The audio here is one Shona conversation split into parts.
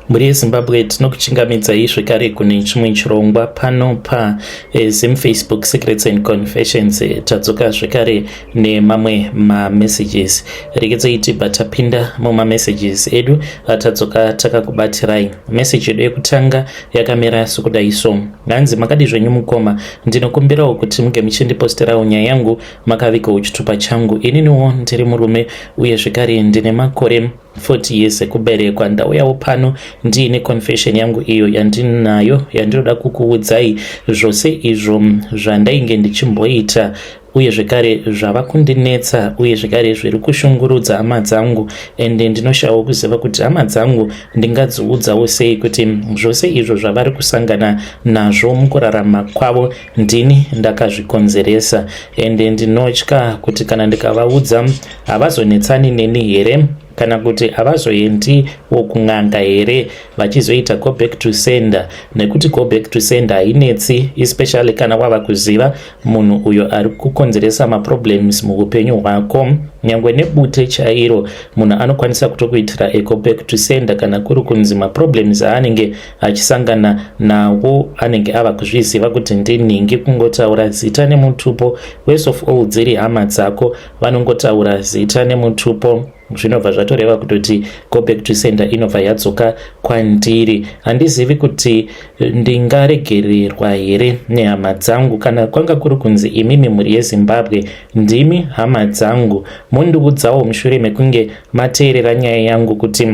Mhuri yeZimbabwe, tinokuchingamidzai zvekare kune chimwe chirongwa pano paZim Facebook Secrets and Confessions. Tadzoka zvekare nemamwe mamessages. Regedzai tibva tapinda mumamessages edu atadzoka takakubatirai. Message yedu yekutanga yakamira sokudai so: hanzi, "Makadi zvenyu mukoma? Ndinokumbirawo kuti munge muchindiposterawo nyaya yangu makavigawo chitupa changu. Ininiwo ndiri murume uye zvekare ndine makore 40 years ekuberekwa. Ndauyawo pano ndiine confession yangu iyo yandinayo yandinoda kukuudzai zvose izvo zvandainge ndichimboita uye zvekare zvava kundinetsa uye zvekare zviri kushungurudza hama dzangu, ende ndinoshayawo kuziva kuti hama dzangu ndingadziudzawo sei kuti zvose izvo zvavari kusangana nazvo mukurarama kwavo ndini ndakazvikonzeresa. Ende ndinotya kuti kana ndikavaudza havazonetsani neni here, kana kuti havazoendiwo kun'anga here vachizoita go back to sender? Nekuti go back to sender hainetsi, especially kana wava kuziva munhu uyo ari kukonzeresa maproblems muupenyu hwako. Nyange nebute chairo, munhu anokwanisa kutokuitira a go back to sender kana kuri kunzi maproblems aanenge achisangana nawo anenge ava kuzviziva kuti ndinhingi. Kungotaura zita nemutupo, worst of all dziri hama dzako, vanongotaura zita nemutupo, zvinobva zvatoreva kutoti go back to sender inobva yadzoka kwandiri. Handizivi kuti ndingaregererwa here nehama dzangu. Kana kwanga kuri kunzi imimi mhuri yeZimbabwe ndimi hama dzangu, mundiudzawo mushure mekunge mateerera nyaya yangu kuti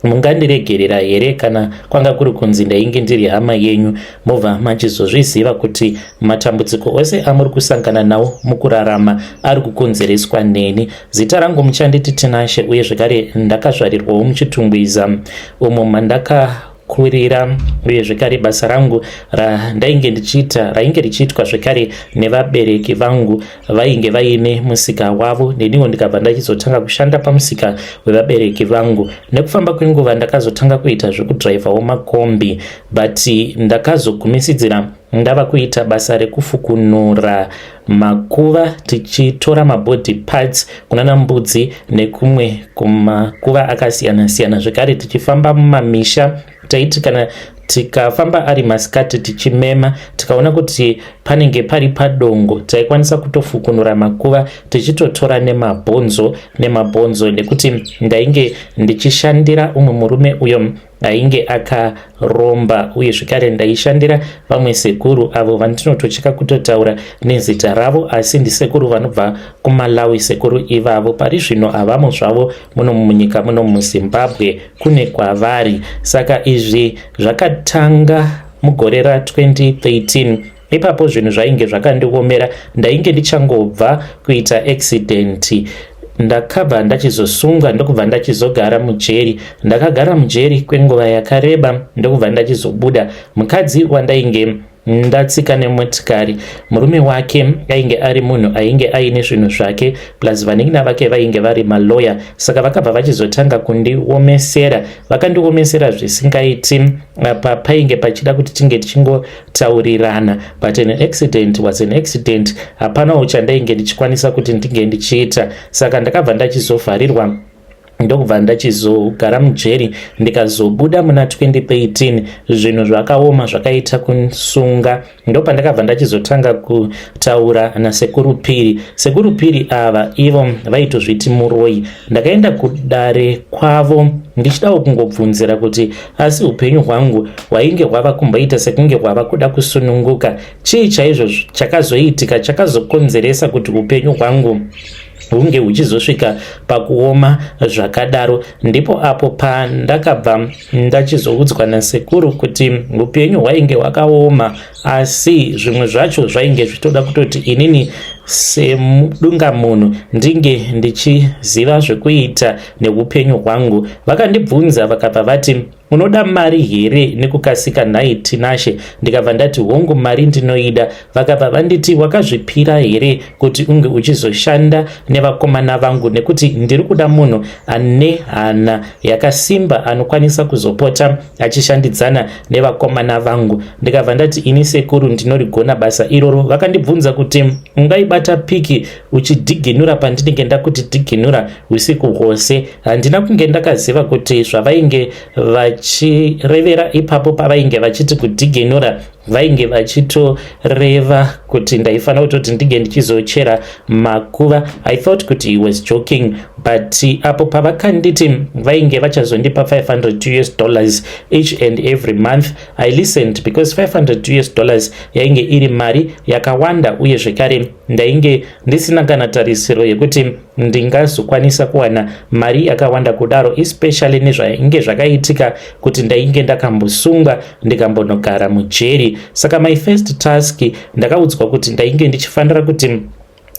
mungandiregerera here kana kwanga kuri kunzi ndainge ndiri hama yenyu. Mobva machizozviziva kuti matambudziko ose amuri kusangana nawo mukurarama ari kukonzereswa neni. Zita rangu muchanditi Tinashe, uye zvekare ndakazvarirwawo muChitungwiza umo mandakakurira, uye zvekare basa rangu randainge ndichiita rainge richiitwa zvekare nevabereki vangu. Vainge vaine musika wavo, neniwo ndikabva ndachizotanga kushanda pamusika wevabereki vangu. Nekufamba kwenguva ndakazotanga kuita zvekudhiraivhawo makombi, but ndakazogumisidzira ndava kuita basa rekufukunura makuva, tichitora mabody parts kunana Mbudzi nekumwe kumakuva akasiyana-siyana. Zvekare tichifamba mumamisha, taiti kana tikafamba ari masikati tichimema, tikaona kuti panenge pari padongo, taikwanisa kutofukunura makuva tichitotora nemabhonzo, nekuti ndainge ndichishandira umwe murume uyo ainge akaromba. Uye zvekare ndaishandira vamwe sekuru avo vandinotocheka kutotaura nezita ravo, asi ndisekuru vanobva kuMalawi. Sekuru ivavo pari zvino havamo zvavo muno munyika muno muZimbabwe, kune kwavari. Saka izvi zvakatanga mugore ra2013. Ipapo zvinhu zvainge zvakandiomera. Ndainge ndichangobva kuita accident, ndakabva ndachizosungwa, ndokubva ndachizogara mujeri. Ndakagara mujeri kwenguva yakareba, ndokubva ndachizobuda. Mukadzi wandainge ndatsika nemotikari, murume wake ainge ari munhu ainge aine zvinhu zvake, plus vanin'ina vake vainge vari maloya. Saka vakabva vachizotanga kundiomesera, vakandiomesera zvisingaiti. Apa painge pachida kuti tinge tichingotaurirana, but an accident was an accident. Hapanawo chandainge ndichikwanisa kuti ndinge ndichiita. Saka ndakabva ndachizovharirwa, ndokubva ndachizogara mujeri, ndikazobuda muna 2013. Zvinhu zvakaoma zvakaita kusunga. Ndopandakabva ndachizotanga kutaura nasekuru Piri. Sekuru Piri ava ivo vaitozviti muroi. Ndakaenda kudare kwavo ndichidawo kungobvunzira kuti asi upenyu hwangu hwainge hwava kumboita sekunge hwava kuda kusununguka, chii chaizvo chakazoitika chakazokonzeresa kuti upenyu hwangu hunge huchizosvika pakuoma zvakadaro. Ndipo apo pandakabva ndachizoudzwa nasekuru kuti upenyu hwainge hwakaoma, asi zvimwe zvacho zvainge zvitoda kutoti inini semudungamunhu ndinge ndichiziva zvekuita neupenyu hwangu. Vakandibvunza, vakabva vati, 'Unoda mari here nekukasika nhai Tinashe?' Ndikabva ndati, 'Hongu, mari ndinoida.' Vakabva vanditi, 'Wakazvipira here kuti unge uchizoshanda nevakomana vangu? Nekuti ndiri kuda munhu ane hana yakasimba anokwanisa kuzopota achishandidzana nevakomana vangu.' Ndikabva ndati, 'Ini sekuru, ndinorigona basa iroro.' Vakandibvunza kuti, 'Ungaibata uchibata piki uchidhiginura pandinenge ndakuti dhiginura usiku hwose. Handina kunge ndakaziva kuti zvavainge vachirevera ipapo pavainge vachiti kudhiginura, vainge vachitoreva kuti ndaifanira kutoti ndinge ndichizochera makuva. I thought kuti he was joking, but apo pavakanditi vainge vachazondipa $500 US each and every month, I listened, because $500 US yainge iri mari yakawanda, uye zvekare ndainge ndisina kana tarisiro yekuti ndingazokwanisa kuwana mari yakawanda kudaro, especially nezvainge zvakaitika kuti ndainge ndakambosungwa, ndikambonogara mujeri. Saka my first task, ndakaudzwa kuti ndainge ndichifanira kuti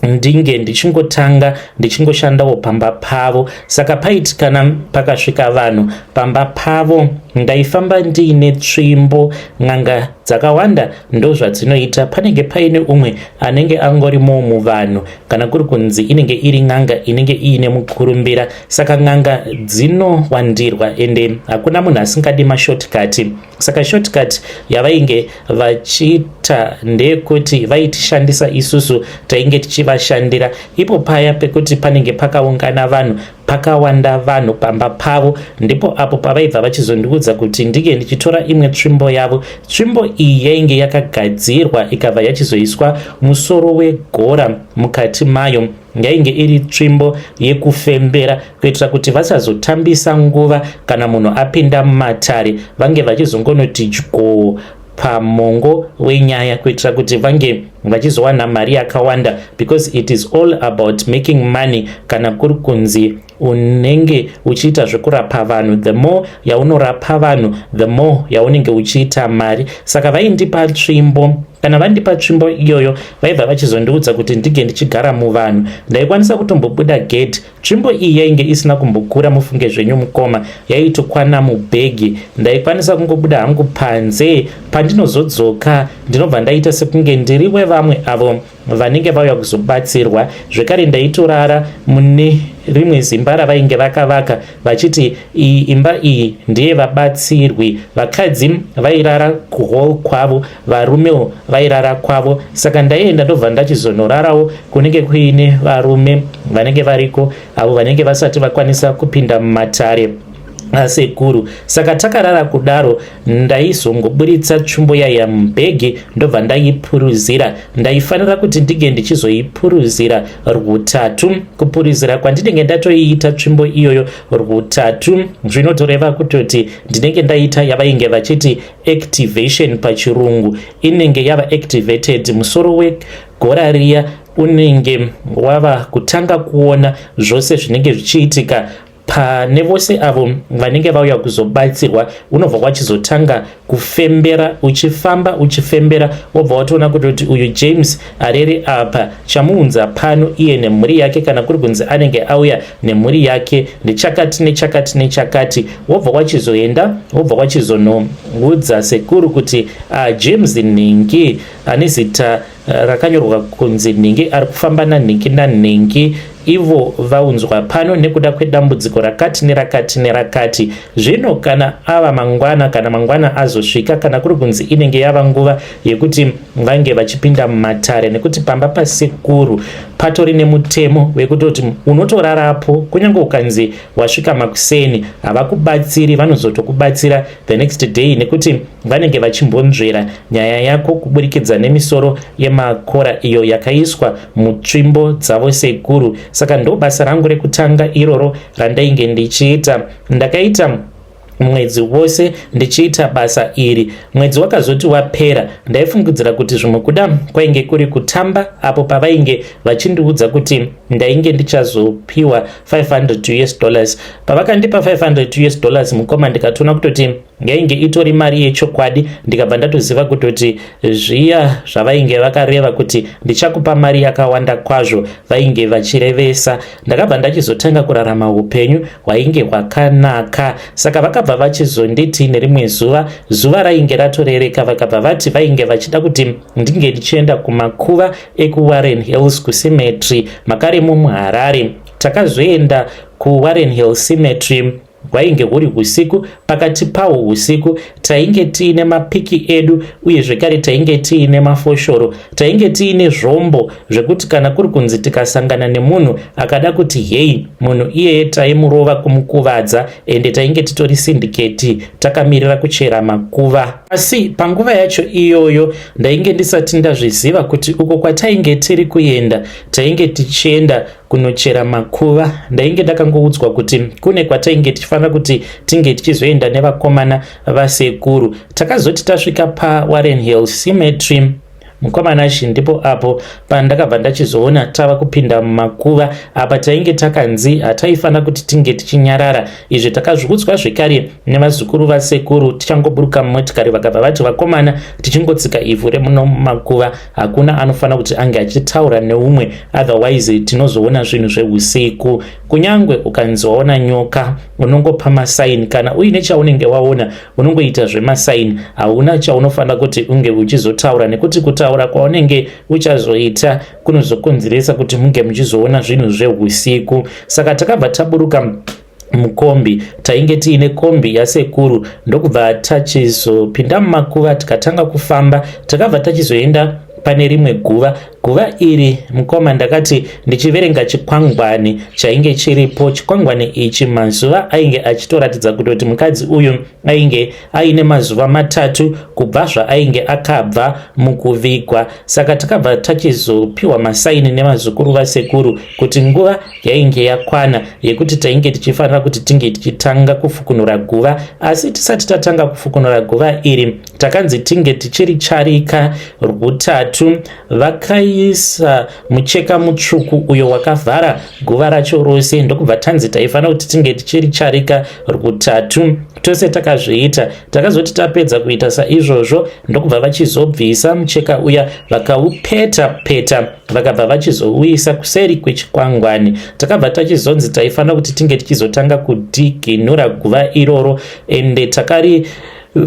ndinge ndichingotanga ndichingoshandawo pamba pavo. Saka paiti kana pakasvika vanhu pamba pavo, ndaifamba ndiine tsvimbo. N'anga dzakawanda ndo zvadzinoita. Panenge paine umwe anenge angorimo muvanhu, kana kuri kunzi inenge iri n'anga inenge iine mukurumbira. Saka n'anga dzinowandirwa, ende hakuna munhu asingadi mashortcut. Saka shortcut yavainge vachiita ndeyekuti vaitishandisa isusu tainge tichivashandira. Ipo paya pekuti panenge pakaungana vanhu, pakawanda vanhu pamba pavo, ndipo apo pavaibva vachizondiudza kuti ndinge ndichitora imwe tsvimbo yavo. Tsvimbo iyi yainge yakagadzirwa, ikabva yachizoiswa musoro wegora mukati mayo. Yainge iri tsvimbo yekufembera, kuitira kuti vasazotambisa nguva kana munhu apinda mumatare, vange vachizongonoti dyoo pamongo wenyaya, kuitira kuti vange vachizowana mari yakawanda, because it is all about making money. Kana kuri kunzi unenge uchiita zvekurapa vanhu, the more yaunorapa vanhu, the more yaunenge uchiita mari. Saka vaindipa tsvimbo. Kana vandipa tsvimbo iyoyo, vaibva vachizondiudza kuti ndinge ndichigara muvanhu. Ndaikwanisa kutombobuda gate. Tsvimbo iyi yainge isina kumbokura, mufunge zvenyu mukoma, yaitokwana mubhegi. Ndaikwanisa kungobuda hangu panze. Pandinozodzoka, ndinobva ndaita sekunge ndiri wevamwe avo vanenge vauya kuzobatsirwa. Zvekare ndaitorara mune rimwe zimba ravainge vakavaka, vachiti iyi imba iyi ndeyevabatsirwi. Vakadzi vairara kuhall kwavo, varumewo vairara kwavo. Saka ndaienda, ndobva ndachizonorarawo kunenge kuine varume vanenge variko, avo vanenge vasati vakwanisa kupinda mumatare asekuru. Saka takarara kudaro, ndaizongoburitsa tsvimbo yaiya mubhegi, ndobva ndaipuruzira. Ndaifanira kuti ndinge ndichizoipuruzira rwutatu. Kupuruzira kwandinenge ndatoiita tsvimbo iyoyo rwutatu, zvinotoreva kutoti ndinenge ndaita yavainge vachiti activation pachirungu. Inenge yava activated, musoro wegora riya unenge wava kutanga kuona zvose zvinenge zvichiitika pane vose avo vanenge vauya kuzobatsirwa. Unobva wachizotanga kufembera, uchifamba uchifembera, wobva watoona kutoti uyu James arere apa, chamuunza pano iye nemhuri yake, kana kuri kunzi anenge auya nemhuri yake, nechakati nechakati nechakati. Wobva wachizoenda, wobva wachizonoudza sekuru kuti James nhingi ane zita rakanyorwa kunzi nhingi ari kufamba nanhingi nanhingi, ivo vaunzwa pano nekuda kwedambudziko rakati nerakati nerakati. Zvino kana ava mangwana, kana mangwana azosvika, kana kuri kunzi inenge yava nguva yekuti vange vachipinda mumatare, nekuti pamba pasekuru patori nemutemo wekutoti unotorarapo, kunyange ukanzi wasvika makuseni havakubatsiri, vanozotokubatsira the next day, nekuti vanenge vachimbonzvera nyaya yako kuburikidza nemisoro yemakora iyo yakaiswa mutsvimbo dzavo sekuru. Saka ndo basa rangu rekutanga iroro randainge ndichiita. Ndakaita mwedzi wose ndichiita basa iri. Mwedzi wakazoti wapera, ndaifungidzira kuti zvimwe kuda kwainge kuri kutamba apo pavainge vachindiudza kuti ndainge ndichazopiwa $500 US. Pavakandipa $500 US, mukoma, ndikatoona kutoti yainge itori mari yechokwadi. Ndikabva ndatoziva kutoti zviya zvavainge vakareva kuti ndichakupa mari yakawanda kwazvo, vainge vachirevesa. Ndakabva ndachizotanga kurarama upenyu hwainge hwakanaka. Saka vakabva vachizonditi nerimwe zuva, zuva rainge ratorereka, vakabva vati vainge vachida kuti ndinge ndichienda kumakuva ekuWarren Hills kucemetery, makaremo muHarare. Takazoenda kuWarren Hill Cemetery. Hwainge huri husiku, pakati pahwo husiku tainge tiine mapiki edu uye zvekare tainge tiine mafoshoro. Tainge tiine zvombo zvekuti kana kuri kunzi tikasangana nemunhu akada kuti hei, munhu iyeye taimurova kumukuvadza ende tainge titori sindiketi takamirira kuchera makuva. Asi panguva yacho iyoyo ndainge ndisati ndazviziva kuti uko kwatainge tiri kuenda tainge tichienda kunochera makuva. Ndainge ndakangoudzwa kuti kune kwatainge tichifanira kuti tinge tichizoenda nevakomana vasekuru. Takazoti tasvika paWarren Hill Cemetery, mukomana Shi, ndipo apo pandakabva ndachizoona tava kupinda mumakuva. Apa tainge takanzi hataifanira kuti tinge tichinyarara. Izvi takazviudzwa zvekare nevazukuru vasekuru tichangoburuka mumotikari, vakabva vati vakomana tichingotsika ivhu remuno mumakuva hakuna anofanira kuti ange achitaura neumwe, otherwise tinozoona zvinhu zveusiku. Kunyange ukanzi waona nyoka unongopa masaini, kana uine chaunenge waona unongoita zvemasaini, hauna chaunofanira kuti unge uchizotaura nekuti kutaura kwaunenge uchazoita kunozokonzeresa kuti munge muchizoona zvinhu zveusiku. Saka takabva taburuka mukombi, tainge tiine kombi yasekuru, ndokubva tachizopinda mumakuva tikatanga kufamba. Takabva tachizoenda pane rimwe guva. Guva iri mukoma, ndakati ndichiverenga chikwangwani chainge chiripo, chikwangwani ichi mazuva ainge achitoratidza kutoti mukadzi uyu ainge aine mazuva 3 kubva zvaainge akabva mukuvigwa. Saka takabva tachizopiwa masaini nevazukuru vasekuru kuti nguva yainge yakwana yekuti tainge tichifanira kuti tinge tichitanga kufukunura guva. Asi tisati tatanga kufukunura guva iri, takanzi tinge tichiricharika rwutatu. Vakaisa mucheka mutsvuku uyo wakavhara guva racho rose, ndokubva tanzi taifanira kuti tinge tichiricharika rwutatu. Tose takazviita. Takazoti tapedza kuita saizvozvo, ndokubva vachizobvisa mucheka uya, vakaupeta peta, vakabva vachizouisa kuseri kwechikwangwani. Takabva tachizonzi taifanira kuti tinge tichizotanga kudhiginura guva iroro, ende takari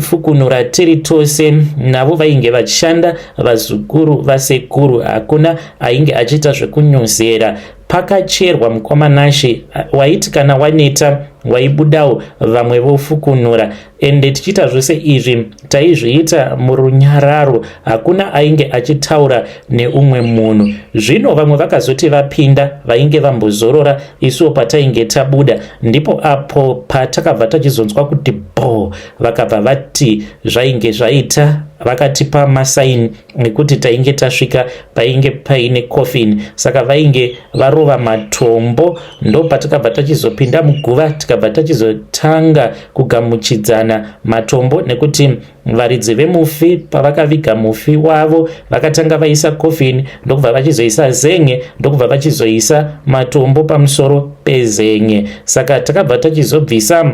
fukunura tiri tose navo vainge vachishanda vazukuru vasekuru. Hakuna ainge achiita zvekunyozera. Pakacherwa mukoma Nashe, waiti kana waneta waibudawo, vamwe vofukunura, ende tichiita zvose izvi taizviita murunyararo, hakuna ainge achitaura neumwe munhu. Zvino vamwe vakazoti vapinda vainge vambozorora, isuwo patainge tabuda ndipo apo patakabva tachizonzwa kuti bho. Vakabva vati zvainge zvaita, vakatipa masaini ekuti tainge tasvika painge paine coffin. Saka vainge varova matombo, ndo patakabva tachizopinda muguva, tikabva tachizotanga kugamuchidzana matombo, nekuti varidzi vemufi pavakaviga mufi wavo vakatanga vaisa coffin, ndokubva vachizoisa zen'e, ndokubva vachizoisa matombo pamusoro pezen'e. Saka takabva tachizobvisa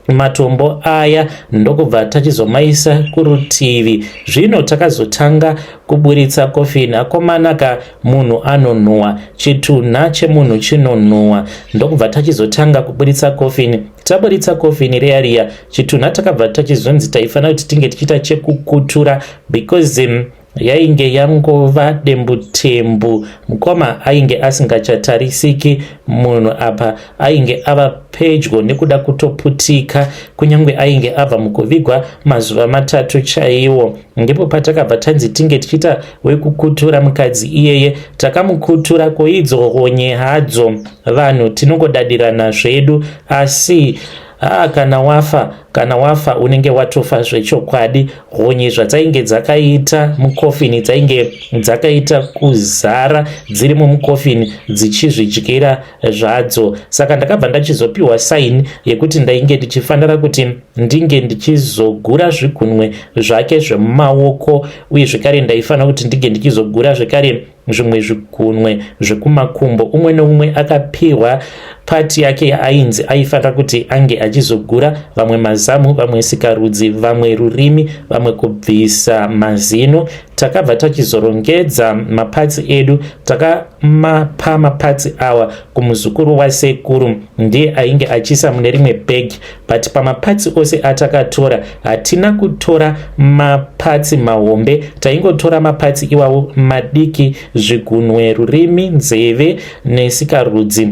matombo aya, ndokubva tachizomaisa kurutivi. Zvino takazotanga kuburitsa kofini. Akomana ka, munhu anonhuhwa, chitunha chemunhu chinonhuhwa. Ndokubva tachizotanga kuburitsa kofini. Taburitsa kofini riya riya, chitunha takabva tachizonzi taifanira kuti tinge tichiita chekukutura because yainge yangova dembutembu. Mukoma ainge asingachatarisiki munhu apa, ainge ava pedyo nekuda kutoputika, kunyange ainge abva mukuvigwa mazuva 3 chaiwo. Ndipo patakabva tanzi tinge tichiita wekukutura mukadzi iyeye. Takamukutura koidzo honye hadzo, vanhu tinongodadirana zvedu, asi haa, kana wafa, kana wafa unenge watofa zvechokwadi. Honye zvadzainge dzakaita mukofini, dzainge dzakaita kuzara dzirimo mukofini dzichizvidyira zvadzo. Saka ndakabva ndachizopiwa saini yekuti ndainge ndichifanira kuti ndinge ndichizogura zvigunwe zvake zvemumaoko, uye zvekare ndaifanira kuti ndinge ndichizogura zvekare zvimwe zvigunwe zvekumakumbo. Umwe neumwe akapiwa pati yake yaainzi aifanira kuti ange achizogura, vamwe mazamu, vamwe sikarudzi, vamwe rurimi, vamwe kubvisa mazino. Takabva tachizorongedza mapatsi edu, takamapa mapatsi awa kumuzukuru wasekuru, ndiye ainge achiisa mune rimwe bhegi. But pamapatsi ose atakatora, hatina kutora mapatsi mahombe, taingotora mapatsi iwawo madiki, zvigunwe, rurimi, nzeve nesikarudzi.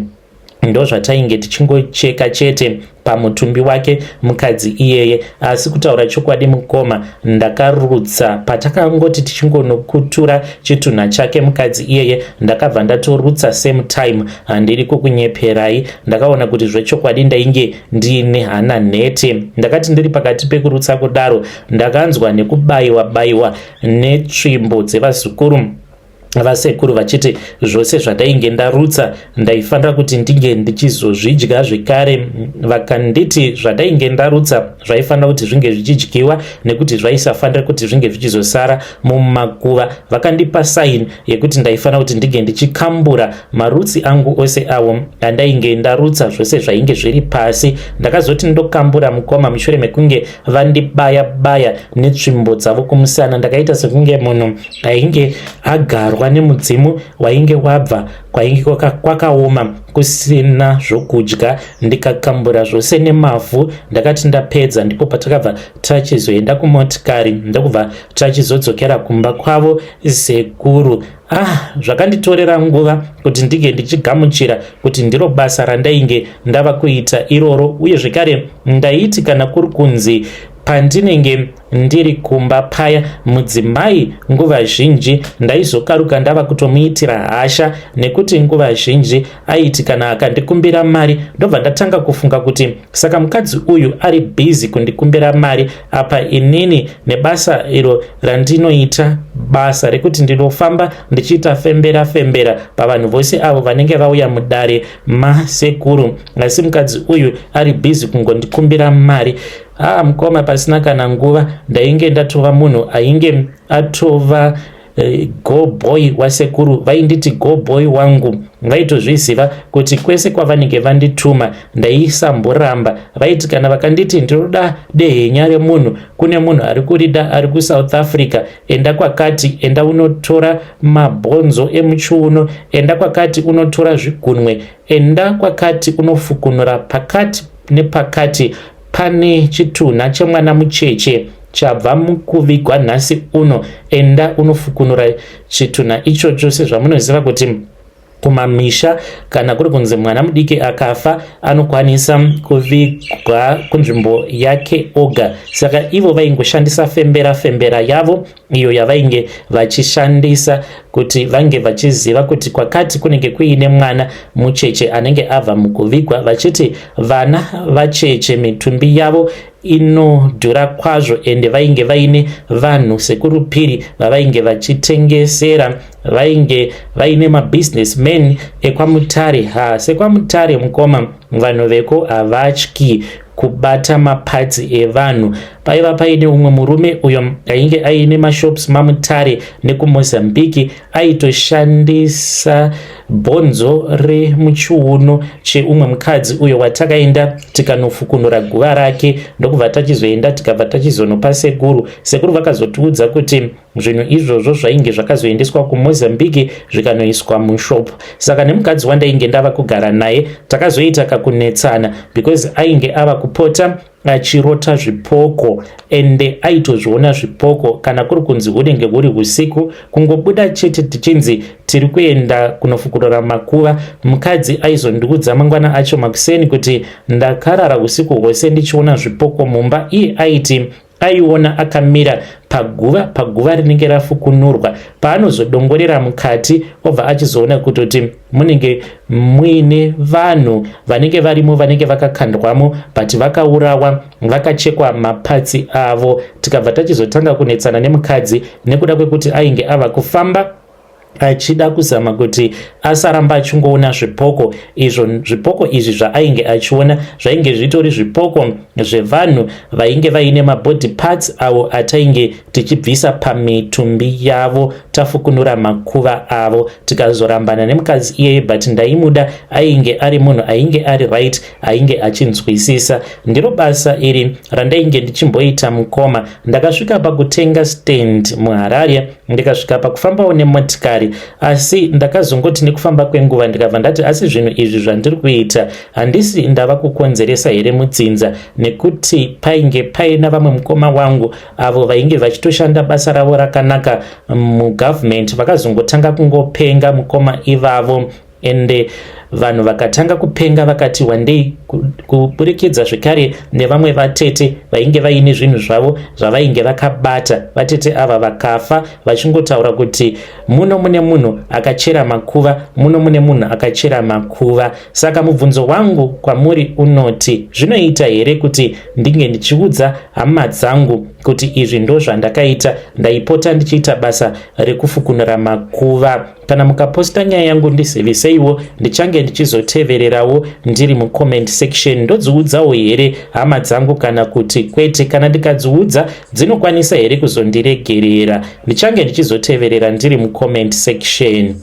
Ndozvatainge tichingocheka chete pamutumbi wake mukadzi iyeye. Asi kutaura chokwadi mukoma, ndakarutsa patakangoti tichingonokutura chitunha chake mukadzi iyeye, ndakabva ndatorutsa same time. Handiri kukunyeperai, ndakaona kuti zvechokwadi ndainge ndiine hana nhete. Ndakati ndiri pakati pekurutsa kudaro, ndakanzwa nekubayiwa bayiwa netsvimbo dzevazukuru vasekuru vachiti zvose zvandainge ndarutsa ndaifanira kuti ndinge ndichizozvidya zvekare. Vakanditi zvandainge ndarutsa zvaifanira kuti zvinge zvichidyiwa nekuti zvaisafanira kuti zvinge zvichizosara mumakuva. Vakandipa saini yekuti ndaifanira kuti ndinge ndichikambura marutsi angu ose awo andainge ndarutsa, zvose zvainge zviri pasi. Ndakazoti ndokambura mukoma, mushure mekunge vandibaya baya netsvimbo dzavo kumusana, ndakaita sekunge munhu ainge agarwa nemudzimu wainge wabva kwainge kwakaoma kusina zvokudya. Ndikakambura zvose nemavhu. Ndakati ndapedza, ndipo patakabva tachizoenda kumotikari, ndokubva tachizodzokera kumba kwavo sekuru. Ah, zvakanditorera nguva kuti ndinge ndichigamuchira kuti ndiro basa randainge ndava kuita iroro. Uye zvekare ndaiti kana kuri kunzi pandinenge ndiri kumba paya, mudzimai nguva zhinji ndaizokaruka ndava kutomuitira hasha, nekuti nguva zhinji aiti kana akandikumbira mari, ndobva ndatanga kufunga kuti saka mukadzi uyu ari bhizi kundikumbira mari apa inini nebasa iro randinoita, basa rekuti ndinofamba ndichiita fembera fembera pavanhu vose avo vanenge vauya mudare masekuru, asi mukadzi uyu ari bhizi kungondikumbira mari. Haa mukoma, pasina kana nguva ndainge ndatova munhu ainge atova go boy wasekuru. Vainditi go boy wangu. Vaitozviziva kuti kwese kwavanenge vandituma ndaisamboramba. Vaiti kana vakanditi ndinoda dehenya remunhu, kune munhu ari kurida ari kuSouth Africa, enda kwakati, enda unotora mabhonzo emuchiuno, enda kwakati unotora zvigunwe, enda kwakati unofukunura pakati nepakati, pane chitunha chemwana mucheche chabva mukuvigwa nhasi uno, enda unofukunura chitunha ichocho. Sezvamunoziva kuti kumamisha kana kuri kunzi mwana mudiki akafa, anokwanisa kuvigwa kunzvimbo yake oga. Saka ivo vaingoshandisa fembera fembera yavo iyo yavainge vachishandisa kuti vange vachiziva kuti kwakati kunenge kuine mwana mucheche anenge abva mukuvigwa, vachiti vana vacheche mitumbi yavo inodhura kwazvo. Ende vainge vaine vanhu sekuru Piri vavainge vachitengesera, vainge vaine mabusinessmen ekwaMutare. Ha, sekwaMutare mukoma, vanhu veko havatyi kubata maparts evanhu. Paiva paine umwe murume uyo ainge aine mashops maMutare nekuMozambique, aitoshandisa bhonzo remuchiuno cheumwe mukadzi uyo watakaenda tikanofukunura guva rake, ndokubva tachizoenda tikabva tachizonopa sekuru. Sekuru vakazotiudza kuti zvinhu izvozvo zvainge zvakazoendeswa kuMozambique zvikanoiswa mushop. Saka nemukadzi wandainge ndava kugara naye takazoita kakunetsana, because ainge ava kupota achirota zvipoko, ende aitozviona zvipoko kana kuri kunzi hunenge huri usiku. Kungobuda chete tichinzi tiri kuenda kunofukurura makuva, mukadzi aizondiudza mangwana acho makuseni kuti ndakarara usiku hwose ndichiona zvipoko mumba. Iye aiti aiona akamira paguva, paguva rinenge rafukunurwa. Paanozodongorera mukati, obva achizoona kutoti munenge muine vanhu vanenge varimo, vanenge vakakandwamo, but vakaurawa, vakachekwa maparts avo. Tikabva tachizotanga kunetsana nemukadzi nekuda kwekuti ainge ava kufamba achida kuzama kuti asaramba achingoona zvipoko izvo. Zvipoko izvi zvaainge achiona zvainge zvitori zvipoko zvevanhu vainge vaine mabody parts avo atainge tichibvisa pamitumbi yavo tafukunura makuva avo. Tikazorambana nemukadzi iyeye, but ndaimuda, ainge ari munhu ainge ari right, ainge achinzwisisa. Ndiro basa iri randainge ndichimboita mukoma. Ndakasvika pakutenga stand muHarare, ndikasvika pakufambawo nemotikari, asi ndakazongoti nekufamba kwenguva ndikabva ndati, asi zvinhu izvi zvandiri kuita handisi ndava kukonzeresa here mudzinza? Nekuti painge paina vamwe mukoma wangu avo vainge vachitoshanda basa ravo rakanaka mugovernment, vakazongotanga kungopenga mukoma ivavo, ende Vanhu vakatanga kupenga vakati wandei, kuburikidza zvekare nevamwe vatete vainge vaine zvinhu zvavo zvavainge vakabata. Vatete ava vakafa vachingotaura kuti muno mune munhu akachera makuva, muno mune munhu akachera makuva. Saka mubvunzo wangu kwamuri unoti, zvinoita here kuti ndinge ndichiudza hama dzangu kuti izvi ndo zvandakaita, ndaipota ndichiita basa rekufukunura makuva? Kana mukaposta nyaya yangu, ndiziviseiwo, ndichange ndichizotevererawo ndiri mucomment section. Ndodziudzawo here hama dzangu kana kuti kwete? Kana ndikadziudza, dzinokwanisa here kuzondiregerera? Ndichange ndichizoteverera ndiri mucomment section.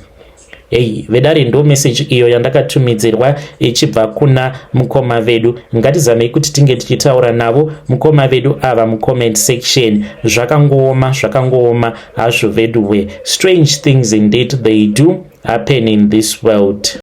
Ei vedare, ndo meseji iyo yandakatumidzirwa ichibva kuna mukoma vedu. Ngatizamei kuti tinge tichitaura navo mukoma vedu ava mucomment section. Zvakangooma, zvakangooma hazvo veduwe. Strange things indeed, they do happen in this world.